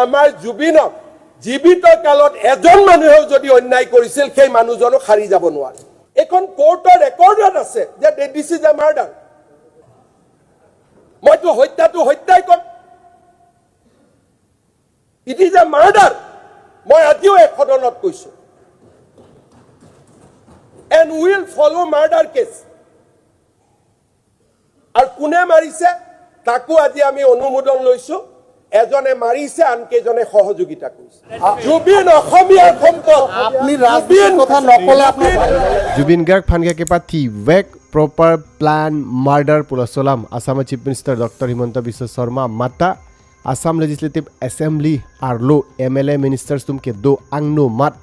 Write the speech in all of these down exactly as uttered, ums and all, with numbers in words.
আমাৰ জুবিনক জীৱিত কালত এজন মানুহেও যদি অন্যায় কৰিছিল, সেই মানুহজনো সাৰি যাব নোৱাৰে। এইখন কোৰ্টৰ ৰেকৰ্ডত আছে যে this is a murder। মইতো হত্যাটো হত্যাই কম। It is a murder। মই আজিও এই সদনত কৈছো। And we will follow murder case। আৰু কোনে মাৰিছে, তাকো আজি আমি অনুমোদন লৈছো। এজনে মাৰিছে, আনকেইজনে সহযোগিতা কৰিছে। জুবিন অসমীয়াৰ সম্পদ। আপনি রাজনীতির কথা নকলে আপনার Zubeen Garg aphan ke kepathi vek proper plan murder pu laso alam Assam Chief Minister Doctor Himanta Biswa Sarma mate Assam Legislative Assembly arlo M L A ministers atum kedo angno amat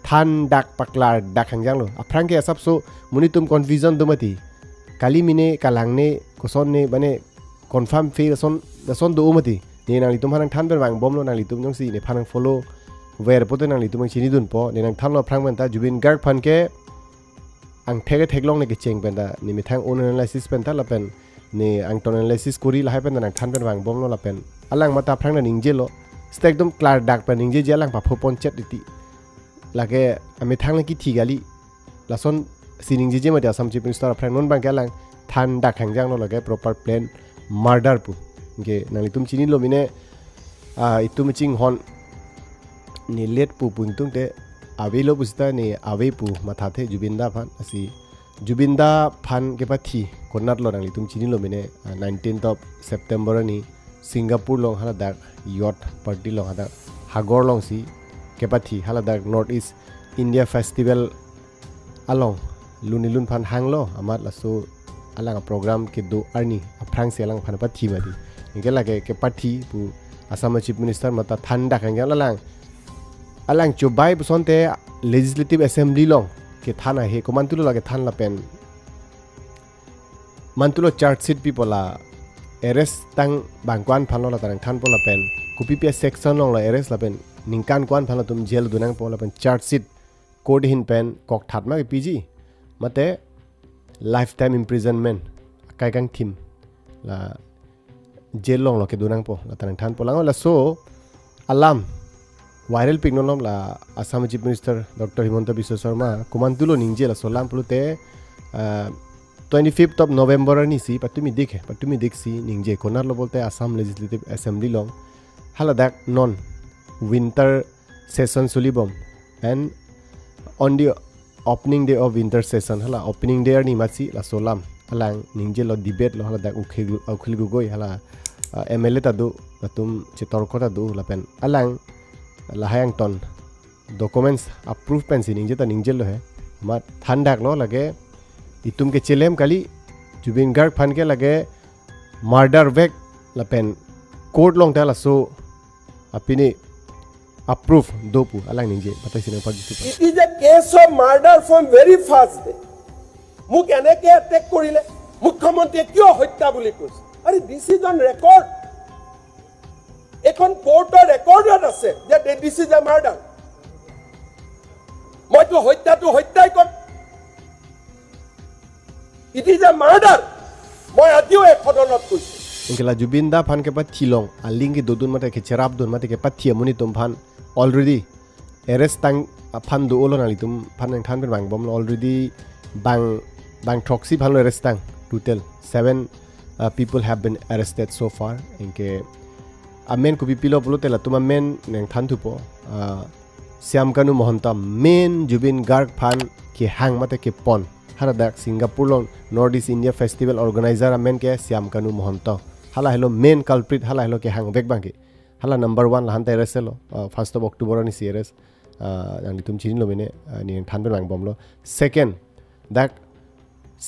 thandak paklardak hangjanglo. Aphrang ke asapso monit atum confusion do mati. Kali mene kalang ne koson ne mane confirm fail ason ason do mati. Ne nanglitum aphan nangthan pen vangbomlo, nanglitum jongsi nephan nang follow ver pote nanglitum nangchinidunpo. Ne nangthanlo aphrang pen ta Zubeen Garg aphan ke angthek theklong ne kecheng pen ta ne methang own analysis pen ta lapen ne angton analysis kori lahai pen ta nangthan pen vangbomlo lapen alang mate aphrang ta ningjelo. Stek dum klardak pen ningjeje alang papho ponchet iti. Lake amethang le kithi kali. Lasonsi ningjeje mati Assam Chief Minister aphrang non abang ke alang thandak hangjanglo lake proper plan murder pu. Ke nanglitum chinilo mene ah, itum chinghon ne let pu pu ingtungte avelo pusita ne ave pu mathathe Zubeen Da aphan asi Zubeen Da aphan kepathi konatlo nanglitum chinilo mene ah, nineteenth of September arni Singapore along haladak yacht party along hadak hagor alongsi kepathi haladak North East India Festival along lun ilun aphan hanglo amat laso alang program kedo arni aphrangsi alang aphan pathi mati. Anke lake kepathi pu Assam Chief Minister mate thandak hangjang alang alang chobai pusonte Legislative Assembly along kethan ahe komantulo lake than lapen mantulo charge sheet pipo la arrest tang bang ko-an aphanlo la ta nangthanpo lapen kopi pi section alonglo arrest lapen ningkan ko-an aphanlo atum jail donangpo lapen charge sheet court ahin pen kokthat ma kepiji mate lifetime imprisonment akai kangthim la jail alonglo kedonangpo la ta nangthanpo lang laso alam viral pik non la Assam Chief Minister Doctor Himanta Biswa Sarma komantulo ningje laso alam pulote ah, twenty-fifth of November arnisi patumi dik he patumi diksi ningje konatlo pulote Assam Legislative Assembly along haladak non winter session solibom and on the opening day of winter session hala opening day arni amatsi laso alam alang ningjelo debate lo haladak Akhil Akhil Gogoi hala ah, M L A ta do latum chetorkot ta do lapen alang lahai angton documents approve pensi ningje ta ningjelo he amat thandaklo lake itum kechelem kali Zubeen Garg aphan ke lake murder vek lapen court along ta laso apini approve do pu alang ningje patai sinang pagi tu. It is a case of murder from very first day। মোক এনেকে এটেক কৰিলে, মুখ্যমন্ত্ৰীয়ে কিয় হত্যা বুলি কৈছে? আৰে, this is on record। এইখন কোৰ্টৰ ৰেকৰ্ডত আছে যে this is a murder। মইতো হত্যাটো হত্যাই কম। It is a murder। মই আজিও এই সদনত কৈছো। Anke la Zubeen Da aphan kepathi along aling kedodun mate kecherapdun mate kepathi amonit atum aphan already arrest tang aphan do-olo nanglitum aphan nangthan pen vangbomlo already bang bang throksi aphanlo arrest tang total seven uh, people have been arrested so far. Anke amen kopi pilo pulote latum amen nangthanthupo uh, Shyam Kanu Mahanta main Zubeen Garg aphan kehang mate kepon haladak Singapore along North East India Festival organizer amen ke Shyam Kanu Mahanta hala helo main culprit hala helo kehang vek abang ke hala number one lahan ta arrest lo uh, first of October arnisi arrest uh, nanglitum chinilo mene uh, ne nangthan pen vangbomlo second dak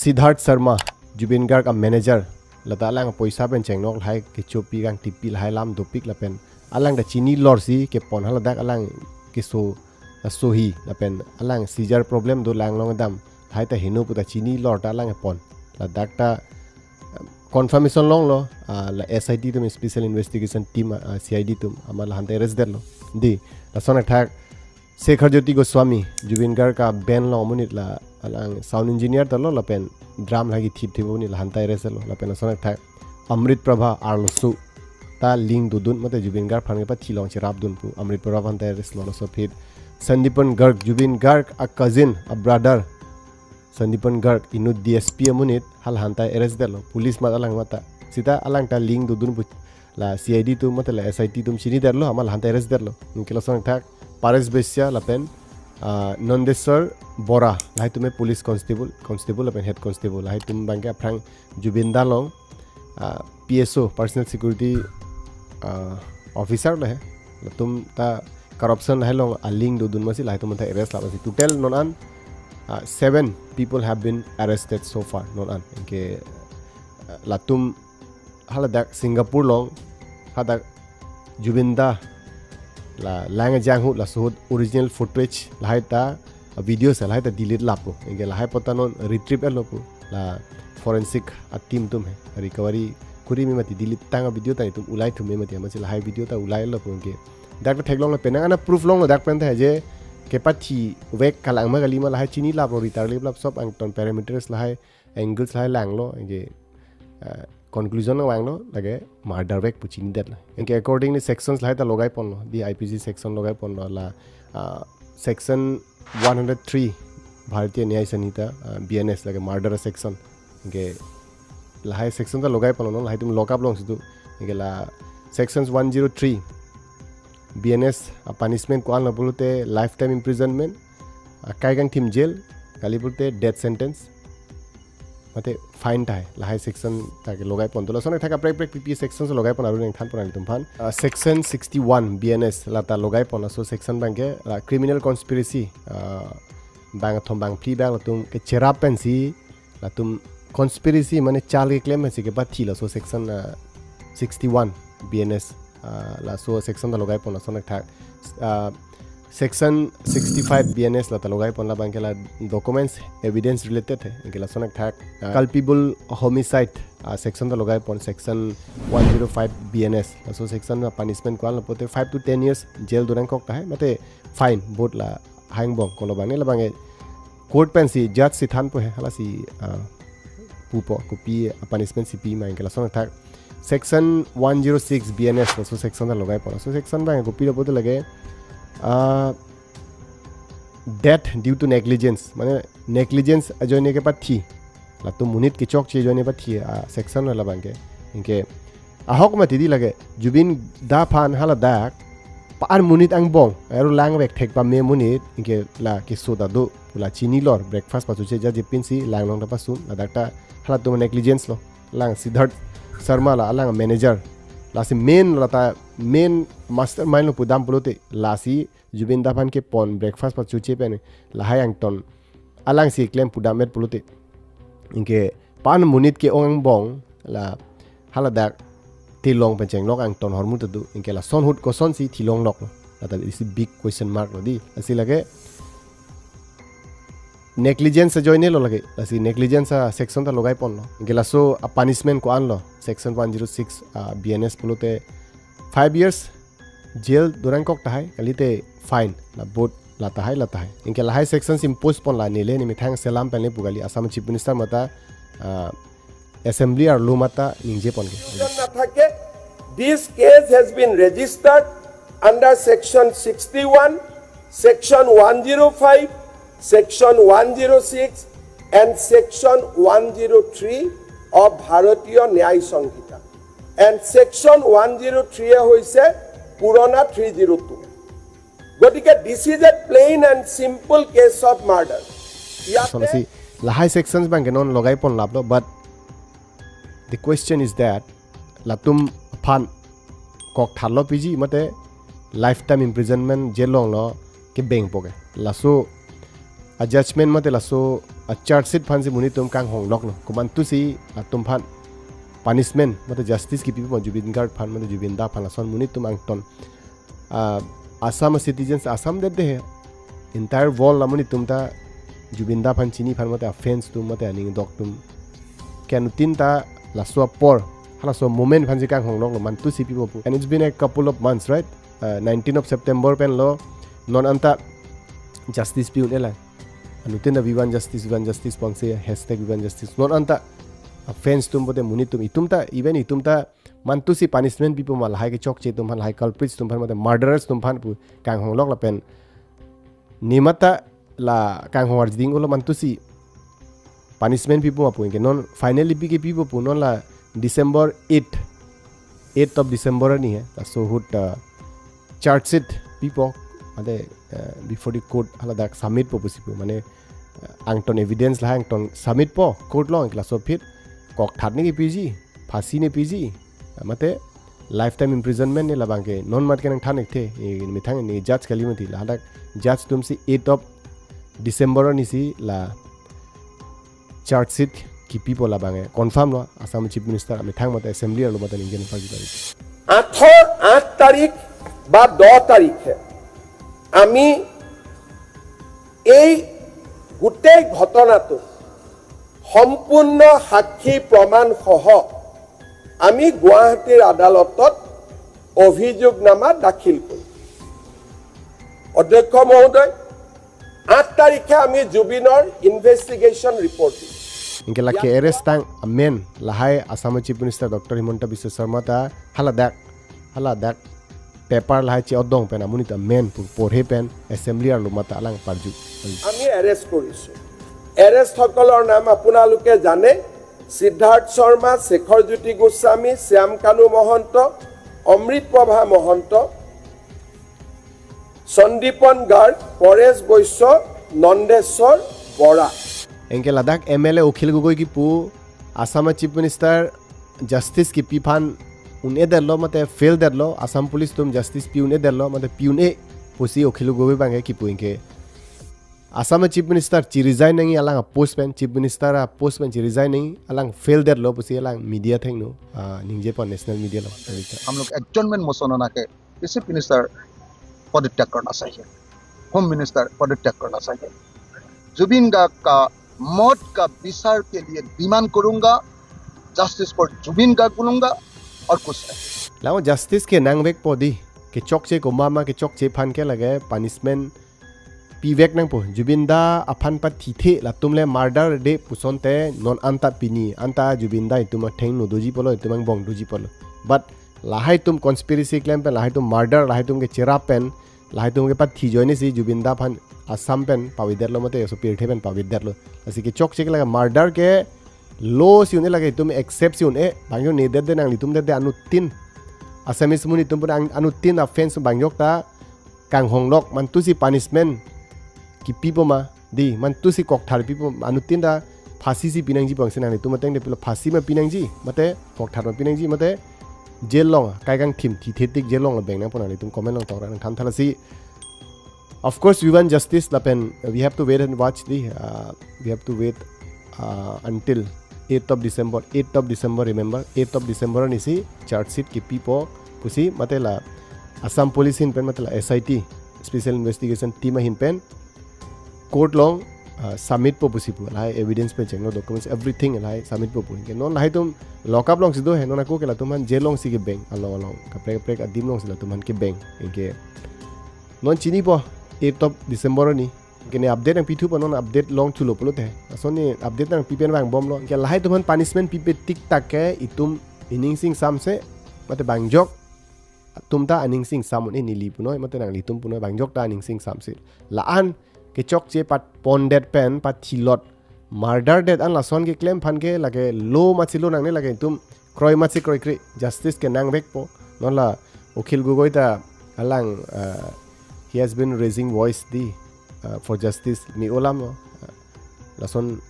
Siddharth Sharma Zubeen Garg a manager la ta alang poisa pen chengnok lahai kechopi kangtipi lahai alam dopik lapen alang ta chini lorsi kepon haladak alang keso asohi lapen alang seizure problem do lang long dam lahai ta heno pu ta chini lor ta alang kepon ladak ta confirmation longlo ah, la S I T atum special investigation team ah, C I D atum amat lahan ta arrest detlo dei lason athak Shekhar Jyoti Goswami Zubeen Garg a band along amonit la alang sound engineer ta lo lapen drum lagi thip thip amonit lahan ta arrest lo lapen lason athak Amrit Prabha arloso ta link dodun mate Zubeen Garg aphan kepathi along cherapdun pu Amrit Bora aphan ta arrest lo, laso aphi Sandipan Garg, Zubeen Garg a cousin, a brother, Sandipan Garg inut D S P amonit, halahanta arrest detlo, police mat alang mata. Seta alang ta link dodun pu la C I D atum mate la S I T atum chinidetlo, amat lahanta arrest detlo. Anke lason athak Paresh Basia lapen, ah, Nandeswar Bora, lahai atum ke police constable, constable lapen head constable, lahai atum abangke aphrang Zubeen Da along, ah, P S O, personal security, ah, officer lahai. Latum ta corruption lahai along a link dodun amatsi lahai atum ta arrest lap amatsi. Total non an, ah, seven people have been arrested so far non an. Anke, ah, latum haladak Singapore along, hadak Zubeen Da la lang jang ahut, laso ahut original footage lahai ta, a video sa lahai ta delete lap pu. Anke lahai apot ta non retrieve etlo pu la forensic a team atum he. Recovery kuri me mati, delete tang a video ta itum ulai thu me mati, amatsi lahai video ta ulailo pu anke. Dak ta theklonglo, penang ana proof longlo dak pen ta je kepathi vek kalang ma kali ma lahai chinilaplo, ritarlip lap, sob angton parameters lahai, angles lahai langlo, anke, ah, conclusion vanglo, lake murder vek pu chinidetlo. Anke accordingly sections lahai ta logaiponlo, di I P C section logaiponlo la, ah, section one hundred three Bharatiya Nyay Sanhita, ah, B N S, lake murder section. Anke lahai section ta logaiponlo, lahai atum lock up alongsi do. Anke la sections one zero three B N S a punishment ko-anlo pulote lifetime imprisonment, akai kangthim jail, kali pulote death sentence, mate fine tahai, lahai section ta ke logaipon. To lason athak kaprek kaprek P P section si logaipon arun nangthanpon nangtumphan. Ah, section sixty-one B N S lata logaipon, laso section abangke, ah, criminal conspiracy, ah, bangkethom bangphli abang latum kecherap pensi, latum conspiracy mane chal keklem pensi kepathi, laso section, ah, sixty-one B N S, ah, laso section ta logaipon, lason athak, ah, section sixty-five B N S lata logaipon, labangke la documents evidence related he, anke lason athak, ah, culpable homicide, ah, section ta logaipon, section one zero five B N S, laso section a punishment ko-anlo pulote five to ten years jail dorangkok tahai, mate fine, both lahai angbong, kolo abang ne labangke court pensi judge si thanpo he, halasi, ah, pupo, kopi, ah, punishment si pi ma, anke lason athak section one zero six B N S, laso section ta logaipon. Laso section abang kopilo pulote lake, ah, death due to negligence, mane negligence ajoine kepathi, latum monit kechokche ajoine pathi, ah, section labangke. Anke ahok mati di lake, Zubeen Da aphan haladak pa-an monit angbong, aru langvek thek pame monit, anke la keso ta do, la chinilor, breakfast pachoche jaje pensi lang along ta pasun, ladak ta halatum negligence lo. Lang Siddharth Sharma la alang manager, lasi main, lata main mastermind lo pudam pulote, lasi Zubeen Da aphan kepon breakfast pachoche pen lahai angton alangsi klem pudam-et pulote, anke pa-an monit ke-ong angbong la haladak tilong pen chenglok angton ahormu ta do, anke lason ahut kosonsi tilongloklo, lata isi big question mark lo di. Lasi lake negligence ajoine lo lake, lasi negligence a section ta logaiponlo. Anke laso a punishment ko-anlo, section one zero six, ah, B N S pulote five years jail dorangkok tahai, kalite fine, la both la tahai, la tahai. Anke lahai sections impose pon la nele, ne methang selam pen le pu kali, Assam Chief Minister mate, ah, Assembly arlo mate ningjeponke. Confusion na thake, this case has been registered under section sixty-one, section one zero five, section one zero six and section one zero three of Bharatiya Nyay Sanhita. And section one zero three হৈছে পুৰণা three zero two. গতিকে this is a plain and simple case of murder. ইয়াতে Sonsi lahai sections abangke non logaiponlaplo, but the question is that latum aphan koktharlo piji mate lifetime imprisonment jail alonglo kebengpo ke. Laso a judgment mate laso a charge sheet aphansi monit atum kanghongloklo. Komantusi latum aphan punishment mate justice kipipo Zubeen Garg aphan mate Zubeen Da aphan, lason monit atum angton, ah, Assam citizens Assam det de he. Entire world la monit atum ta Zubeen Da aphan chini aphan mate a fans atum mate aning dok atum ke anuttin ta laso apor, halaso moment aphansi kanghongloklo, mantusi pipo pu. And it's been a couple of months, right? Uh, nineteen of September penlo non anta justice pi-un-e lang. Anuttin ta "We want justice, we want justice" pusi hashtag "We want justice". Non anta fans atum pote monit atum, itum ta, even itum ta mantusi punishment pipo ma lahai kechokche atum aphan, lahai culprits atum aphan, mate murderers atum aphan pu kanghonglok lapen nemat ta la kanghong arjiding ulo mantusi punishment pipo ma pu anke non finally pi ke pipo pu non la December eight, eighth of December arni he, laso ahut, uh, charge sheet pipo, mate, uh, before the court haladak submit po pusi pu, mane, uh, angton evidence la angton submit po court along, laso aphi kokthat ne kepiji, phasi ne piji, mate lifetime imprisonment ne labang ke non mat ke nangthan thekthe, eh, methang ne judge kali mati, lahadak judge atumsi eighth of December arnisi la charge sheet kipipo labang ke confirm lo, Assam Chief Minister amethang mate assembly arlo mate ningje nangpakji tadi. আঠৰ আঠ তাৰিখ বা দহ তাৰিখে আমি এই গোটেই ঘটনাটো সম্পূৰ্ণ সাক্ষী প্ৰমাণ সহ আমি গুৱাহাটীৰ আদালতত অভিযোগনামা দাখিল কৰিম। অধ্যক্ষ মহোদয়, আঠ তাৰিখে আমি জুবিনৰ ইনভেষ্টিগেশ্যন ৰিপৰ্ট দিম। Anke lake arrest tang amen lahai Assam Chief Minister Doctor Himanta Biswa Sarma ta haladak, haladak paper lahai che-odong pen amonit amen pu porhe pen assembly arlo mate alang parju. আমি এৰেষ্ট কৰিছো। এৰেষ্টসকলৰ নাম আপোনালোকে জানে, সিদ্ধাৰ্থ শৰ্মা, শেখৰ জ্যোতি গোস্বামী, শ্যাম কানু মহন্ত, অমৃত প্ৰভা মহন্ত, সন্দীপন গাৰ্গ, পৰেশ বৈশ্য, নন্দেশ্বৰ Bora. Anke ladak M L A Akhil Gogoi kipu Assam Chief Minister justice kipi aphan un-edetlo mate fail detlo, Assam Police atum justice pi un-edetlo mate pi un-e pusi Akhil Gogoi abang ke kipu anke Assam Chief Minister chi resign nangji alang a post pen, Chief Minister a post pen chi resign nangji alang fail detlo pusi alang media athengno, ah, ningje pon national media along. हम लोग adjournment motion बना के इसे मिनिस्टर पदत्याग करना चाहिए, home minister पदत्याग करना चाहिए। जुबिन गार्ग का मौत का विचार के लिए डिमांड करूंगा, जस्टिस फॉर जुबिन गार्ग बोलूंगा और कुछ नहीं। Lao justice ke nangvekpo dei, kechokche komat ma kechokche aphan ke lake punishment pivek nangpo. Zubeen da aphan pathithe latum le murder de pusonte non anta pini anta Zubeen da itum athengno doji pulo, itum angbong doji pulo. But lahai atum conspiracy klem pen, lahai atum murder, lahai atum ke cherap pen, lahai atum ke pathi ajoinesi Zubeen da aphan Assam pen pavedetlo mate so pirthe pen pavedetlo. Lasi kechokche ke lake murder ke law si un-e, lake itum accept si un-e, bangjo ne det de nanglitum det de anuttin. Assamese monit atum pura ang-, anuttin offense bangjok ta kanghonglok, mantusi punishment kipipo ma, dei, mantusi kokthar pipo, anuttin ta phasi si pinangji pu angse nanglitum ateng de pilo phasi ma pinangji, mate kokthar ma pinangji, mate jail along, kai kangthim, thi thetik jail along beng nangpo nanglitum comment along tongra nangthan tha lasi. Of course, we want justice lapen we have to wait and watch the, uh, we have to wait, uh, until eighth of December, eighth of December, remember, eighth of December anisi charge sheet kipipo pusi mate la Assam Police ahin pen mate la S I T, Special Investigation Team ahin pen court along, uh, submit po pusi pu, lahai evidence pen chenglo documents, everything lahai submit po pu. Anke non lahai atum lock up alongsi do he, non ako ke latum aphan jail alongsi kebeng, along along, kaprek kaprek adim alongsi latum aphan kebeng. Anke non chinipo, eighth of December ni. Anke ne update nangpithupo, non update longthulo pulote. Lason ne update nangpi pen vangbomlo. Anke lahai atum aphan punishment pipe tik tak ke itum ining sing samse, mate bangjok atum ta aning sing sam un-e, neli punoi, mate nanglitum punoi, bangjok ta aning sing samse. La-an kechokche pat pondet pen, pathilot, murder det an lason keklem aphan ke lake law matsi lo nangne, lake itum kroi matsi kroikre, justice ke nangvekpo. Non la Akhil Gogoi ta alang, uh, he has been raising voice dei, uh, for justice me-o alam lo. Uh, lason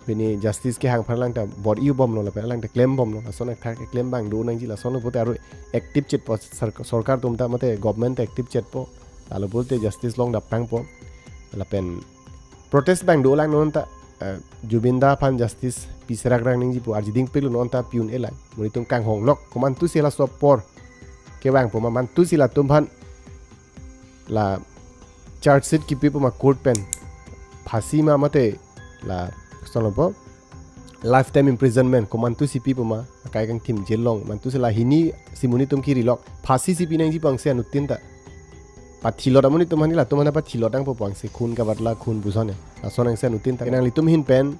pini justice kehang aphan alang ta bor-i bomlo lapen alang ta klem bomlo. Lason athak keklem abang do nangji, lason lo pote aru active chetpo sark-, sorkar atum ta mate government ta active chetpo. Lalo pote justice longdap tangpo. Lapen protest abang dolang non ta, eh, Zubeen da aphan justice piserak rang ningji pu arjiding pilo, non ta pi un-e lang. Monit atum kanghonglok, komantusi laso apor kevangpo ma, mantusi latum aphan la charge sheet kipipo ma court pen, phasi ma mate la, koson lo po, lifetime imprisonment, komantusi pipo ma, kai kangthim jail along, mantusi la hini si monit atum kirilok, phasi si pinangji pu angse anuttin ta. Pathilot amonit atum aphan ke latum aphan pathilot nangpo pu angse, khun ka badla khun puson he. Lason angse anuttin ta. Nanglitum ahin pen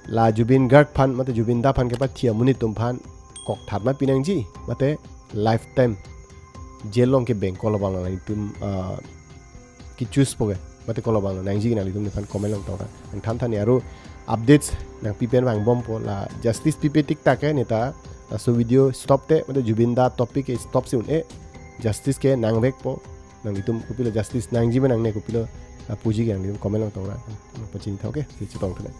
la Zubeen Garg aphan mate Zubeen Da aphan kepathi amonit atum aphan kokthat ma pinangji mate lifetime jail along kebeng, kolo abang nanglitum, ah, ke-choose po ke mate kolo abang nangji, nanglitum nephan comment along tong ra. Nangthan than ni aru updates nangpi pen vangbompo, la justice pipe tik tak ke neta laso video stop te mate Zubeen Da topic ke stop si un-e, justice ke nangvekpo. Nanglitum kopilo justice nangji ma nangne kopilo, ah, puji ke nanglitum comment along tong ra. Pachini tha, okay? Si chetong thane.